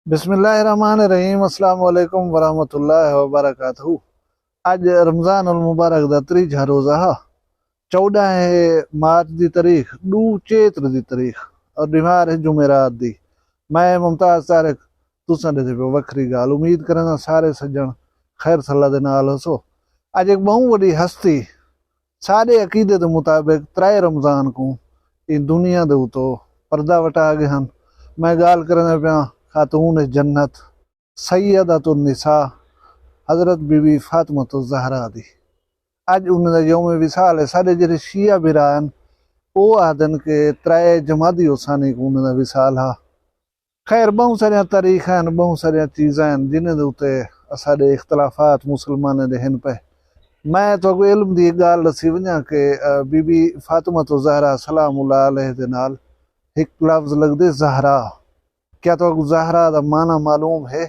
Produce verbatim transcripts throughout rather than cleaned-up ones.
بسم اللہ الرحمن الرحیم۔ السلام علیکم ورحمۃ اللہ وبرکاتہ۔ اڄ رمضان المبارک دا تریجھا روزہ ہا۔ چوݙاں ہے مارچ دی تاریخ، ݙو چیتر دی تاریخ، اور ݙینہوار ہے جمعرات دی۔ میں ممتاز طارق تساں ݙیہدے پیو وکھری ڳالھ۔ امید کرینداں سارے سڄݨ خیر صلاح دے نال ہوسو۔ اڄ ہک ٻہوں وݙی ہستی ساݙے عقیدے دے مطابق ترائے رمضان کوں ایں دنیا دے اتوں پردہ وٹا ڳئے ہن۔ میں ڳالھ کریندا پیاں خاتون جنت سیدۃ النساء حضرت بی بی فاطمۃ الزہرا دی۔ اڄ انہاں دا یوم وصال ہے۔ ساݙے جیڑھے شیعہ بھرا ہن، او آہدن کہ ترائے جمادی الثانی کوں انہاں دا وصال ہا۔ خیر، ٻہوں ساریاں تاریخاں ہن، ٻہوں ساریاں چیزاں ہن جنہاں دے اتے اساݙے اختلافات مسلماناں دے ہن پئے۔ میں تہاکوں علم دی ہک ڳالھ ݙسی ونڄاں کہ، آ، بی بی فاطمۃ الزہرا سلام اللہ علیہ دے نال ہک لفظ لڳدے زہرا۔ کیا تہاکوں زہرا دا معنی معلوم ہے؟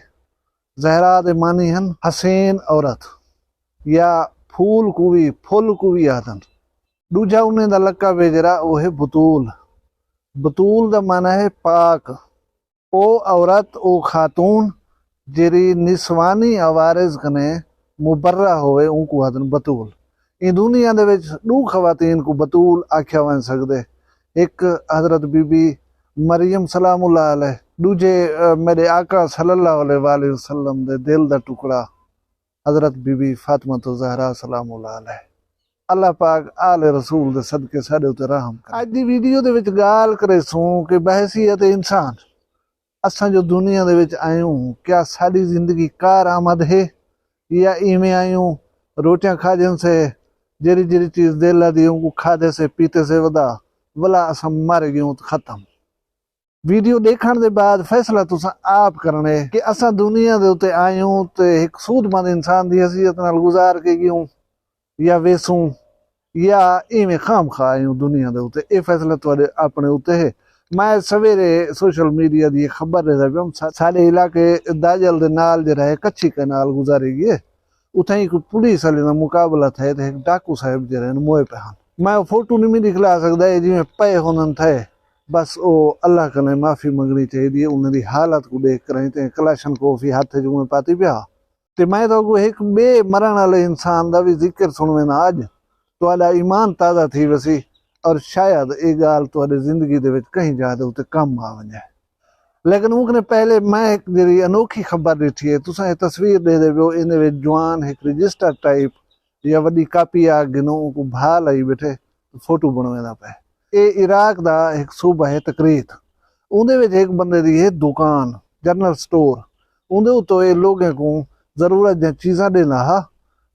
زہرا دے معنی ہن حسین عورت، یا پھول کوں وی، پھل کوں وی آہدن۔ ݙوجھا انہیں دا لقب ہے جیڑھا، او ہے بتول۔ بتول دا معنی ہے پاک۔ او عورت، او خاتون جیڑھی نسوانی عوارض کنیں مبرہ ہووے، اونکوں آہدن بتول۔ ایں دنیا دے وچ ݙو خواتین کوں بتول آکھیا ونڄ سڳدے، ہک حضرت بی بی مریم سلام اللہ علیہ، ݙوجھے، آ، میݙے آقا صلی اللہ علیہ وآلہ وسلم دے دل دا ٹکڑا حضرت بی بی فاطمۃ الزہرا سلام اللہ علیہ۔ اللہ پاک آل رسول دے صدقے ساݙے اتے رحم کرے۔ اڄ دی ویڈیو دے وچ ڳالھ کریسوں کہ بحیثیت انسان اساں جو دنیا دے وچ آئیوں، کیا ساݙی زندگی کارآمد ہے یا ایویں آئیوں، روٹیاں کھاجن سے، جیڑھی جیڑھی چیز دل آہدی اونکوں کھادے سے، پیتے سے، ودا ولا اساں مر ڳیوں تے ختم۔ ویڈیو ݙیکھݨ دے بعد فیصلہ تساں آپ کرݨے کہ اساں دنیا دے اتے آئیوں تے ہک سود مند انسان دی حیثیت نال گزار کے ڳیوں یا ویسوں، یا ایویں خام خواہ آئیوں دنیا دے اتے۔ اے فیصلہ تہاݙے اپݨے اتے ہے۔ میں سویرے سوشل میڈیا دی ہک خبر ݙیہدا پیام، سا-، ساݙے علاقے داجل دے نال جیڑھا ہے کچھی کینال گزاری ڳئی ہے، اتھائیں کوئی پولیس والے دا مقابلہ تھئے تے ہک ڈاکو صاحب جیڑھے ہن موئے پئے ہن۔ میں او فوٹو نی میں ݙکھلا سڳدا، اے جیویں پئے ہوندن تھئے۔ بس او اللہ کنیں معافی منگݨی چاہیدی ہے، انہاں دی حالت کوں ݙیکھ کرائیں تے کلاشن کوف ہی ہتھ وچ اونویں پاتی پیا۔ تے میں تہاکوں ہک ٻئے مرݨ والے انسان دا وی ذکر سݨوینداں۔ اڄ تہاݙا ایمان تازہ تھی ویسی، اور شاید اے ڳالھ تہاݙے زندگی دے وچ کہیں جاہ دے اتے کم آ ونڄے۔ لیکن اوں کنیں پہلے میں ہک جیڑھی انوکھی خبر ݙٹھی ہے، تساں اے تصویر ݙیہدے پیو، ایندے وچ جوان ہک رجسٹر ٹائپ یا وݙی کاپی آ گھنو، اونکوں بھا لائی ٻیٹھے، فوٹو بݨویندا پئے۔ اے عراق دا ہک صوبہ ہے تکریت، اوندے وچ ہک بندے دی ہے دکان، جنرل سٹور۔ اوندے اتوں اے لوگیں کوں ضرورت دیاں چیزاں ݙیندا ہا،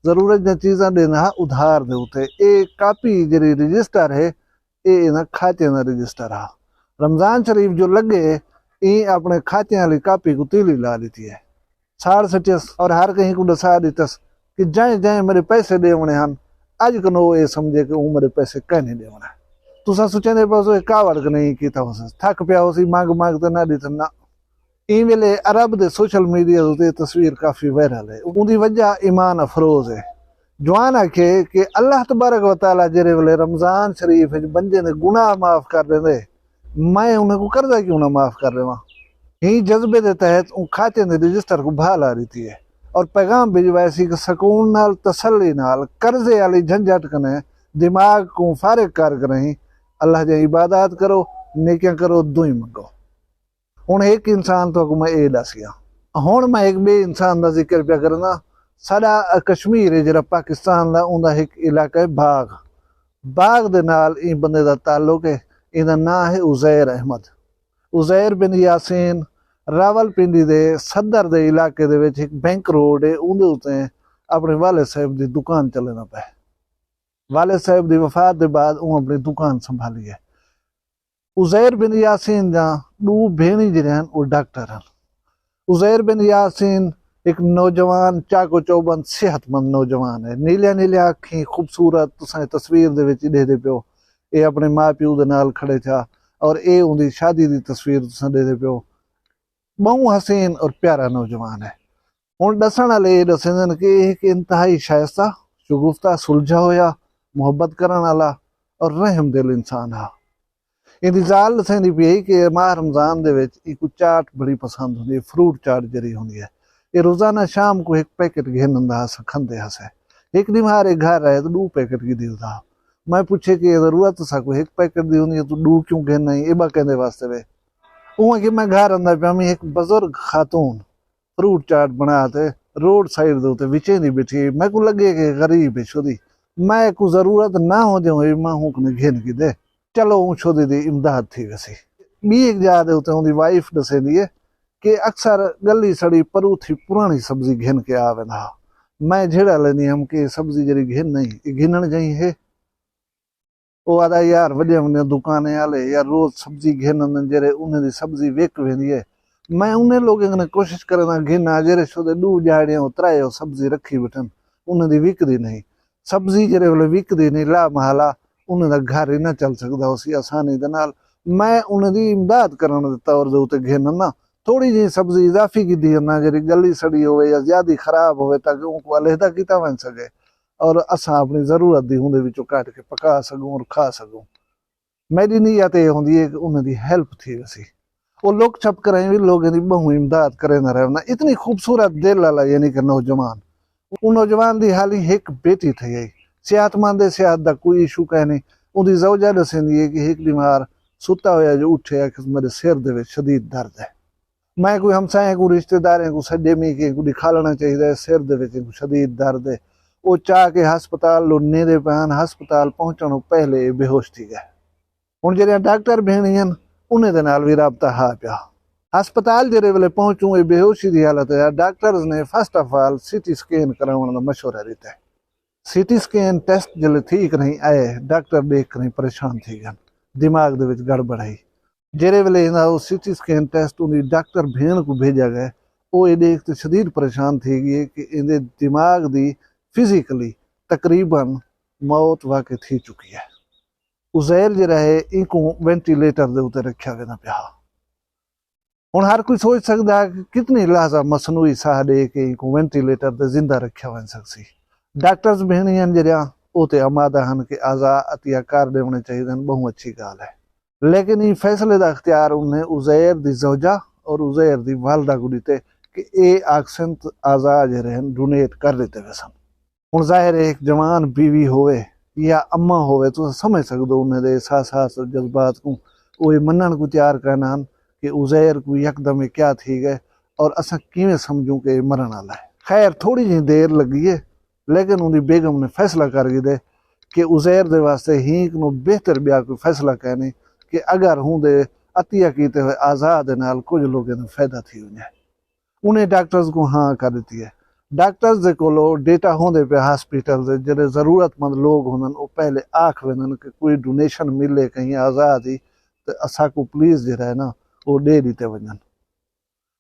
ضرورت دیاں چیزاں ݙیندا ہا ادھار دے اتے۔ اے کاپی جیڑھی رجسٹر ہے، اے انہاں کھاتیاں دا رجسٹر ہا۔ رمضان شریف جو لڳے، ایں اپݨے کھاتیاں آلی کاپی کوں تیلی لا ݙتی ہے۔ ساڑ سٹیس اور ہر کہیں کوں ݙسا ݙتس کہ جئیں جئیں میݙے پیسے ݙیوݨے ہن، اڄ کنوں اے سمجھے کہ اوں میݙے پیسے کائنی ݙیوݨے۔ تساں سوچیندے پیسو اے کاوڑ کنیں کیتا ہوسس، تھک پیا ہوسی، منگ منگ تے نہ ݙتن نہ۔ ایں ویلے عرب دے سوشل میڈیا اتے تصویر کافی وائرل ہے۔ اوندی وجہ ایمان افروز ہے۔ جوان آکھے کہ اللہ تبارک و تعالیٰ جیڑھے ویلے رمضان شریف وچ بندے دے گناہ معاف کر ݙیندے، میں انہاں کوں قرضہ کیوں نہ معاف کر ݙیواں؟ ایں جذبے دے تحت اوں کھاتے دے رجسٹر کوں بھا لا ݙتی ہے اور پیغام بھجوایا سی کہ سکون نال، تسلی نال، قرضے آلی جھنجھٹ کنیں دماغ کوں فارغ کر کنیں اللہ دیاں عبادات کرو، نیکیاں کرو، دعائیں منگو۔ ہݨ ہک انسان تہاکوں میں اے ݙس ڳیاں۔ ہݨ میں ہک ٻئے انسان دا ذکر پیا کرینداں۔ ساݙا کشمیر ہے جیڑھا پاکستان دا، اوندا ہک علاقہ ہے باغ۔ باغ دے نال ایں بندے دا تعلق ہے۔ ایندا ناں ہے عزیر احمد۔ عزیر بن یاسین راولپنڈی دے صدر دے علاقے دے وچ ہک بینک روڈ ہے، اوندے اتے اپݨے والد صاحب دی دکان چلیندا پئے۔ والد صاحب دی وفات دے بعد اوں اپݨی دکان سنبھالی ہے۔ عزیر بن یاسین دیاں ݙو بھیݨیں جیڑھے ہن، او ڈاکٹر ہن۔ عزیر بن یاسین ہک نوجوان، چاق و چوبند، صحت مند نوجوان ہے۔ نیلیاں نیلیاں اکھیں، خوبصورت، تساں اے تصویر دے وچ ݙیہدے پیو۔ اے اپݨے ماء پیو دے نال کھڑے تھیا، اور اے اوندی شادی دی تصویر تساں ݙیہدے پیو۔ ٻہوں حسین اور پیارا نوجوان ہے۔ ہݨ ݙسݨ والے اے ݙسیندن کہ اے ہک انتہائی شائستہ، شگفتہ، سلجھا ہویا، محبت کرݨ والا اور رحم دل انسان ہا۔ ایندی ذال ݙسیندی پئی ہئی کہ ماہ رمضان دے وچ اینکوں چاٹ بڑی پسند ہوندی ہے، فروٹ چاٹ جیڑھی ہوندی ہے۔ اے روزانہ شام کوں ہک پیکٹ گھن آندا ہس، کھاندے ہسے۔ ہک ݙینہوار اے گھر آئے تاں ݙو پیکٹ گھدی ادا۔ میں پچھے کہ اے ضرورت تاں ساکوں ہک پیکٹ دی ہوندی ہے، توں ݙو کیوں گھن آئیں، ایبا کیندے واسطے وے؟ اوں آکھیا میں گھر آندا پیا ہمی، ہک بزرگ خاتون فروٹ چاٹ بݨا تے روڈ سائیڈ دے اتے وچیندی ٻیٹھی ہئی۔ میکوں لڳے کہ غریب ہے شودی، میں کوں ضرورت نہ ہوندے ہوئے میں ہوں کنے گھن گھدے۔ چلو اوں شودی دی امداد تھی ویسی۔ ٻی ہک جاہ دے اتے اوندی وائف ݙسیندی ہے کہ اکثر ڳلی سڑی پرو تھی پراݨی سبزی گھن کے آ ویندا ہا۔ میں جھیڑا لیندی ہم کہ اے سبزی جیڑھی گھن آئیں، اے گھنݨ جئیں ہے؟ او آہدا یار وݙیاں وݙیاں دکانیں آلے یار روز سبزی گھن آندن، جیڑھے انہیں دی سبزی وک ویندی ہے۔ میں انہیں لوکیں کنے کوشش کریندا گھن آ جیڑھے شودے ݙو ڄاڑیاں او ترائے او سبزی رکھی ٻیٹھن، انہیں دی وکدی نہیں۔ سبزی جیڑھے ویلے وکدی نہیں، لا محالہ انہیں دا گھر ہی نہ چل سڳدا ہوسی آسانی دے نال۔ میں انہیں دی امداد کرݨ دے طور دے اتے گھن آنداں، تھوڑی جئیں سبزی اضافی گھدی آنداں جیڑھی ڳلی سڑی ہووے یا زیادی خراب ہووے تاکہ اونکوں علیحدہ کیتا ونڄ سڳے۔ اور اساں اپݨی ضرورت دی ہوندے وچوں کڈھ کے پکا سڳوں اور کھا سڳوں۔ میݙی نیت اے ہوندی ہے کہ انہاں دی ہیلپ تھی ویسی۔ او لک چھپ کرائیں وی لوکیں دی ٻہوں امداد کریندا رہوندا۔ اتنی خوبصورت دل آلا یعنی کہ نوجوان۔ اوں نوجوان دی حالی ہک بیٹی تھئی ہئی۔ صحت مند ہے، صحت دا کوئی ایشو کائنی۔ اوندی زوجہ ݙسیندی ہے کہ ہک ݙینہوار ستا ہویا جو اٹھے آکھیس میݙے سر دے وچ شدید درد ہے۔ میں کوئی ہمسائیں کوں، رشتہ داریں کوں سݙے، میں کہیں کوں ݙکھالݨا چاہیدا ہے، سر دے وچ اینکوں شدید درد ہے۔ او چا کے ہسپتال ݙو نیندے پئے ہن، ہسپتال پہنچݨ توں پہلے اے بے ہوش تھی ڳئے۔ ہݨ جیڑھیاں ڈاکٹر بھیݨیں ہن، انہیں دے نال وی رابطہ ہا پیا۔ ہسپتال جیڑھے ویلے پہنچوں، اے بے ہوشی دی حالت ہے۔ ڈاکٹرز نے first of all C T scan کراوݨ دا مشورہ ݙتا ہے۔ سی ٹی سکین ٹیسٹ جیلے تھی کنیں آئے، ڈاکٹر ݙیکھ کنیں پریشان تھی ڳئن، دماغ دے وچ گڑبڑ ہئی۔ جیڑھے ویلے ایندا او سی ٹی سکین ٹیسٹ اوندی ڈاکٹر بھیݨ کوں بھیڄا ڳئے، او اے ݙیکھ تے شدید پریشان تھی ڳئی کہ ایندے دماغ دی فزیکلی تقریبا موت واقع تھی چکی ہے۔ عزیر جیڑھا ہے اینکوں وینٹیلیٹر دے اتے رکھیا ویندا پیا ہا۔ ہݨ ہر کوئی سوچ سڳدا ہے کہ کتنی لحظہ مصنوعی ساہ ݙے کے اینکوں وینٹیلیٹر تے زندہ رکھیا ونڄ سڳسی۔ ڈاکٹرز بھیݨیں ہن جیڑھیاں او تے آمادہ ہن کہ اعضاء عطیہ کر ݙیوݨے چاہیدن، ٻہوں اچھی ڳالھ ہے۔ لیکن ایں فیصلے دا اختیار انہیں عزیر دی زوجہ اور عزیر دی والدہ کوں ݙتے کہ اے آکھسن تاں اعضاء جیڑھے ہن ڈونیٹ کر ݙتے ویسن۔ ہݨ ظاہر ہے ہک جوان بیوی ہووے یا اماں ہووے، تساں سمجھ سڳدو انہیں دے احساسات اور جذبات کوں۔ او اے منݨ کوں تیار کائنا ہن کہ عزیر کوں یکدم اے کیا تھی ڳئے اور اساں کیویں سمجھوں کہ اے مرݨ آلا ہے۔ خیر تھوڑی جئیں دیر لڳی ہے، لیکن اوندی بیگم نے فیصلہ کر گھدے کہ عزیر دے واسطے ہی کنوں بہتر ٻیا کوئی فیصلہ کائنی کہ اگر ہوندے عطیہ کیتے ہوئے اعضاء دے نال کجھ لوکیں دا فائدہ تھی ونڄے۔ انہیں ڈاکٹرز کوں ہاں کر ݙتی ہے۔ ڈاکٹرز دے کولو ڈیٹا ہوندے پئے ہاسپٹل دے، جیڑھے ضرورت مند لوک ہوندن او پہلے آکھ ویندن کہ کوئی ڈونیشن ملے کہیں اعضاء دی تے اساکوں پلیز جیڑھا ہے نا او ݙے ݙتے ونڄن۔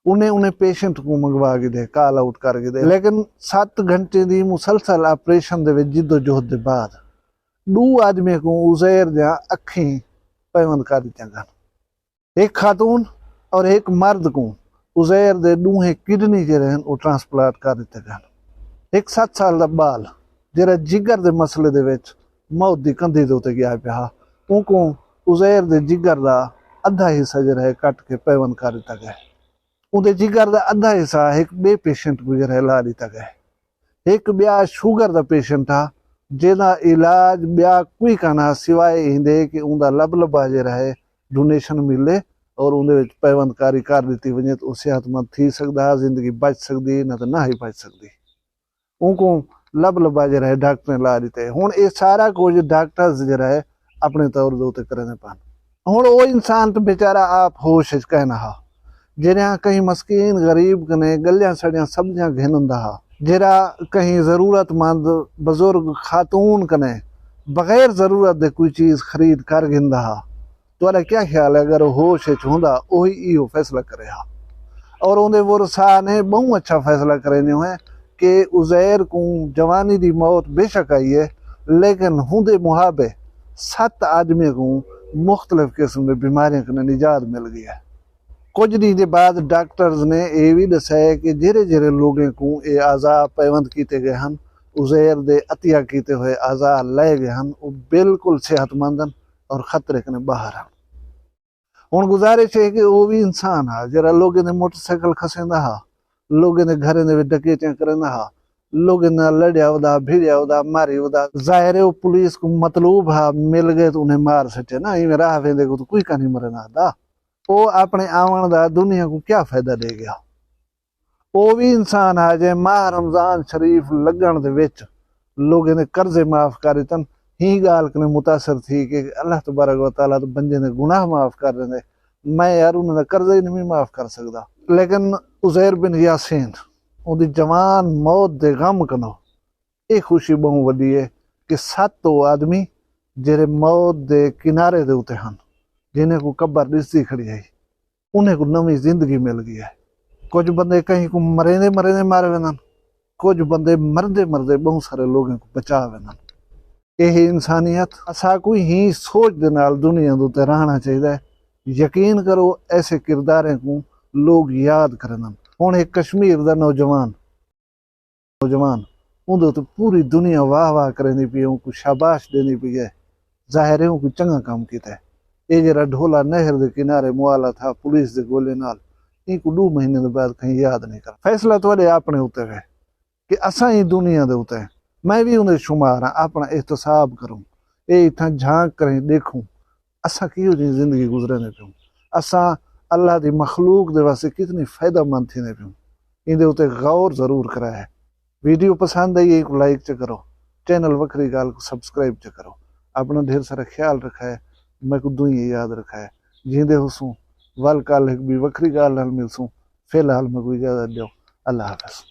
انہیں انہیں پیشنٹ کوں منگوا گھدے، کال آؤٹ کر گھدے، لیکن ست گھنٹے دی مسلسل آپریشن دے وچ جدوجہد دے بعد ݙو آدمیاں کوں عزیر دیاں اکھیں پیوند کر ݙتیاں ڳن۔ ہک خاتون اور ہک مرد کوں عزیر دے ݙوہیں کڈنی جیڑھے ہن او ٹرانسپلانٹ کر ݙتے ڳن۔ ہک ست سال دا ٻال جیڑھا جگر دے مسئلے دے وچ موت دی کندھی دے اتے ڳیا پیا ہا، اونکوں عزیر دے جگر دا ادھا حصہ جیڑھا ہے کٹ کے پیوند کر ݙتا ڳئے۔ اوندے جگر دا ادھا حصہ ہک ٻئے پیشنٹ کوں جیڑھا ہے لا ݙتا ڳئے۔ ہک ٻیا شوگر دا پیشنٹ ہا، جیندا علاج ٻیا کوئی کائنا سوائے ایندے کہ اوندا لب لبا جیڑھا ہے ڈونیشن ملے اور اوندے وچ پیوند کاری کر ݙتی ونڄے تاں او صحت مند تھی سڳدا ہا، زندگی بچ سڳدی ہئی، نہ تاں نہ ہئی بچ سڳدی۔ اونکوں لب لبا جیڑھا ہے ڈاکٹریں لا ݙتے۔ ہݨ اے سارا کجھ ڈاکٹرز جیڑھا ہے اپݨے طور دے اتے کریندے پن۔ ہݨ او انسان تاں بیچارہ آپ ہوش اچ کائنا ہا، جیڑھا کہیں مسکین غریب کنے ڳلیاں سڑیاں سبزیاں گھن آندا ہا، جیڑھا کہیں ضرورت مند بزرگ خاتون کنے بغیر ضرورت دے کوئی چیز خرید کر گھندا ہا۔ تہاݙا کیا خیال ہے اگر او ہوش اچ ہوندا اوہی ایہو فیصلہ کرے ہا؟ اور اوندے ورثاء نے ٻہوں اچھا فیصلہ کریندے ہوئے کہ عزیر کوں جوانی دی موت بے شک آئی ہے، لیکن ہوندے محابے ست آدمیاں کوں مختلف قسم دے بیماریاں کنوں نجات مل ڳئی ہے۔ کجھ ݙینھ دے بعد ڈاکٹرز نے اے وی ݙسائے کہ جیڑھے جیڑھے لوگیں کوں اے اعضاء پیوند کیتے ڳئے ہن، عزیر دے عطیہ کیتے ہوئے اعضاء لائے ڳئے ہن، او بالکل صحت مند ہن اور خطرے کنوں ٻاہر ہن۔ ہن گزارش ہے کہ او وی انسان ہا جیڑھا لوگیں دے موٹر سائیکل کھسیندا ہا، لوگیں دے گھریں دے وچ ڈکیتیاں کریندا ہا، لوگیں نال لڑیا ودا، بھڑیا ودا، ماری ودا۔ ظاہر ہے او پولیس کوں مطلوب ہا، مل گئے تو انہیں مار سٹے نا۔ ایویں راہ ویندے کو تو کوئی کانی مرے نہ دا۔ او اپنے آون دا دنیا کو کیا فائدہ دے گیا؟ او وی انسان ہا جے ماہ رمضان شریف لگن دے وچ لوگیں دے قرضے معاف کر اتن۔ ہی گال کنے متاثر تھی کہ اللہ تبارک و تعالیٰ تو بندے دے گناہ معاف کر دیندے، میں یار انہاں دا قرضہ ہی نہیں معاف کر سکدا۔ لیکن عزیر بن یاسین، اوندی جوان موت دے غم کنو اے خوشی بہوں وڈی ہے کہ ست او آدمی جیرے موت دے کنارے دے اتے ہن، جنہیں کو قبر ڈسدی کھڑی ہے، انہیں کو نویں زندگی مل گئی ہے۔ کچھ بندے کہیں کو مریندے مریندے مارے ویندن، کچھ بندے مردے مردے بہوں سارے لوگوں کو بچا ویندن۔ یہ انسانیت۔ اسا کوئی ہی سوچ دے نال دنیا دے اتے رہنا چاہیے۔ یقین کرو، ایسے کرداریں کو لوگ یاد کرندن۔ ہن ایک کشمیر دا نوجوان نوجوان، اوندے اتے پوری دنیا واہ واہ کریندی پئی ہے، اونکوں شاباش ڈیندی پئی ہے۔ ظاہر ہے اونکوں چنگا کم کیتا ہے۔ اے جیڑھا ڈھولا نہر دے کنارے موالا تھا پولیس دے گولے نال، اینکوں ڈو مہینے دے بعد کہیں یاد نہیں کرنا۔ فیصلہ تہاڈے اپنے اتے ہے کہ اساں ایں دنیا دے اتے ہیں۔ میں وی اوندے شمار ہاں، اپنا احتساب کروں۔ اے اتھاں جھانک کریں ڈیکھوں۔ اساں کیہو جئی زندگی گزریندے پیوں؟ اساں اللہ دی مخلوق دے واسطے کتنی فائدہ مند تھیندے پیوں؟ ایندے اتے غور ضرور کرائے۔ ویڈیو پسند آئی ہے کو لائک چ کرو، چینل وکھری گال کو سبسکرائب چ کرو۔ اپنا ڈھیر سارا خیال رکھائے، میں کو دعائیں یاد رکھائے۔ جیندے ہوسوں، ول کل ہک بی وکھری گال نال ملسوں۔ فی الحال میں کو اجازت دیو، اللہ حافظ۔